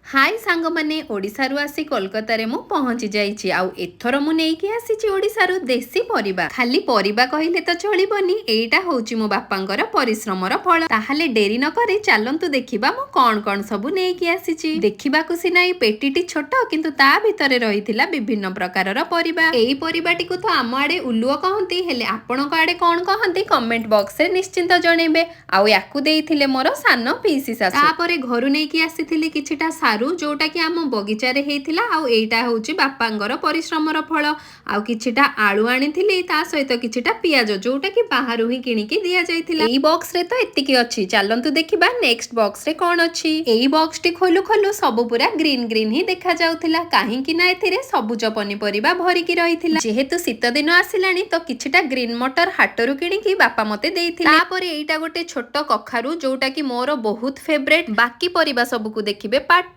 High ସାଙ୍ଗମାନେ, ଓଡ଼ିଶାରୁ ଆସି କୋଲକାତାରେ ମୁଁ ପହଞ୍ଚି ଯାଇଛି। ଆଉ ଏଥର ମୁଁ ନେଇକି ଆସିଛି ଓଡ଼ିଶାରୁ ଦେଶୀ ପରିବା। ଖାଲି ପରିବା କହିଲେ ତ ଚଳିବନି, ଏଇଟା ହଉଛି ମୋ ବାପାଙ୍କର ପରିଶ୍ରମର ଫଳ। ତାହେଲେ ଡେରି ନ କରି ଚାଲନ୍ତୁ ଦେଖିବା ମୁଁ କଣ କଣ ସବୁ ନେଇକି ଆସିଛି। ଦେଖିବାକୁ ସିନା ଏଇ ପେଟିଟି ଛୋଟ, କିନ୍ତୁ ତା ଭିତରେ ରହିଥିଲା ବିଭିନ୍ନ ପ୍ରକାରର ପରିବା। ଏଇ ପରିବାଟିକୁ ତ ଆମ ଆଡେ ଉଲୁଅ କହନ୍ତି, ହେଲେ ଆପଣଙ୍କ ଆଡେ କଣ କହନ୍ତି କମେଣ୍ଟ ବକ୍ସରେ ନିଶ୍ଚିନ୍ତ ଜଣେଇବେ। ଆଉ ୟାକୁ ଦେଇଥିଲେ ମୋର ସାନ ପିଇସି ଶାଶୁ। ତାପରେ ଘରୁ ନେଇକି ଆସିଥିଲି କିଛିଟା ସାରୁ, ଯୋଉଟା କି ଆମ ବଗିଚାରେ ହେଇଥିଲା, ଆଉ ଏଇଟା ହଉଛି ବାପାଙ୍କର ପରିଶ୍ରମର ଫଳ। ଆଉ କିଛିଟା ଆଳୁ ଆଣିଥିଲି, ତା ସହିତ କିଛିଟା ପିଆଜ, ଯୋଉଟା କି ବାହାରୁ ହିଁ କିଣିକି ଦିଆଯାଇଥିଲା। ଏଇ ବକ୍ସରେ ତ ଏତିକି ଅଛି, ଚାଲନ୍ତୁ ଦେଖିବା ନେକ୍ସଟ ବକ୍ସରେ କଣ ଅଛି। ଏଇ ବକ୍ସଟି ଖୋଲୁ ଖୋଲୁ ସବୁ ପୁରା ଗ୍ରୀନ ଗ୍ରୀନ ହିଁ ଦେଖାଯାଉଥିଲା, କାହିଁକି ନା ଏଥିରେ ସବୁଜ ପନିପରିବା ଭରିକି ରହିଥିଲା। ଯେହେତୁ ଶୀତ ଦିନ ଆସିଲାଣି, ତ କିଛିଟା ଗ୍ରୀନ ମଟର ହାଟରୁ କିଣିକି ବାପା ମତେ ଦେଇଥିଲେ। ତାପରେ ଏଇଟା ଗୋଟେ ଛୋଟ କଖାରୁ, ଯୋଉଟା କି ମୋର ବହୁତ ଫେଭରେଟ। ବାକି ପରିବା ସବୁକୁ ଦେଖିବେ ପାର୍ଟ 2।